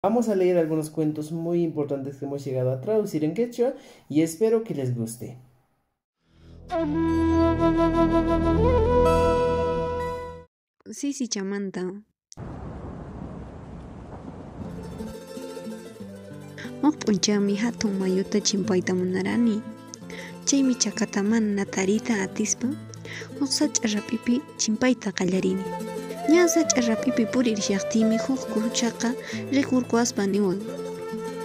Vamos a leer algunos cuentos muy importantes que hemos llegado a traducir en quechua y espero que les guste. Sisichamanta. Huk p'unchawmi hatun mayuta chimpayta munarani. Chaymi chakata mana tariyta atispa huk sach'a rap'ipi chimpayta qallarini. Ña sach'a rap'ipi puririshaqtiymi huk kuruchaqa rikurquwaspa niwan: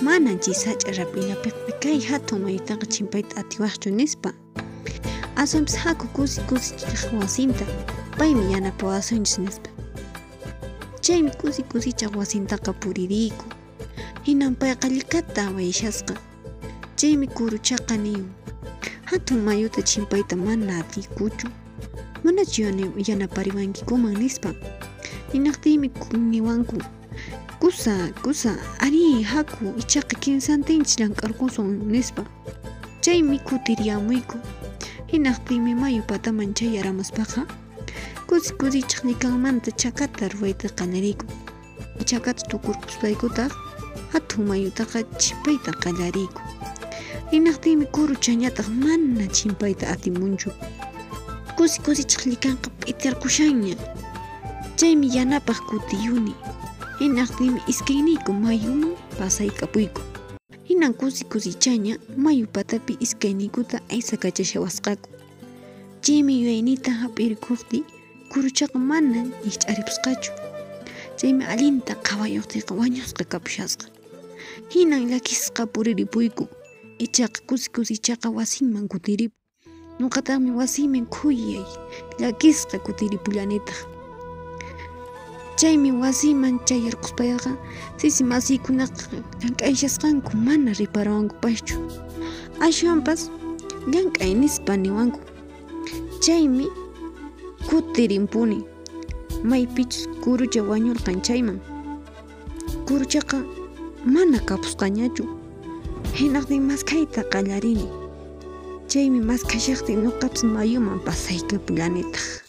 "Manan chay sach'a rap'illapiqa kay hatun mayutaqa chimpayta atiwaqchu", nispa. Aswanpas haku kusi kusichaq wasinta, paymi yanapawasunchis, nispa. Chaymi kusi kusichaq wasintaqa puririyku. Hinan payqa llikata awayshasqa. Chaymi kuruchaqa niwan: "Hatun mayuta chimpayta mana atiykuchu, manachu yanapariwankikuman?", nispa. Hinaqtiymi niwanku: "Kusa, kusa, arí, haku, ichaqa kimsantinchis llank'arqusun", nispa. Chaymi kutiriyamuyku. Hinaqtinmi mayu pataman chayaramuspaqa kusi kusichaq llikanmanta chakata ruwayta qallariyku. Chakata tukurquspaykutaq hatun mayutaqa chimpayta qallariyku. Hinaqtinmi kuruchañataq mana chimpayta atimunchu. Kusi kusichaq llikanqa p'itirqushanña. Chaymi yanapaq kutiyuni. Hinaqtinmi iskayniyku mayuman pasaykapuyku. Hinan kusi kusichaña mayu patapi iskayniykuta aysakachashawasqaku. Chaymi yuyayniyta hap'irikuqtiy kuruchaqa mana ñikch'aripusqachu. Chaymi allinta qhawayuqtiyqa wañusqa kapushasqa. Hinan llakisqa puriripuyku. Ichaqa kusi kusichaqa wasinman kutiripun. Ñuqataqmi wasiyman khuyay llakisqa kutiripullanitaq. Chaymi wasiyman chayarquspayqa sisi masiykunaqa llank'ayshasqanku mana riparawankupaschu. Ashwanpas llank'ay nispa niwanku. Chaymi kutirimpuni maypichus kurucha wañurqan chayman. Kuruchaqa mana kapusqañachu. Hinaqtin maskhayta qallarini. Chaymi maskhashaqtiy ñuqapas mayuman pasaykapullanitaq.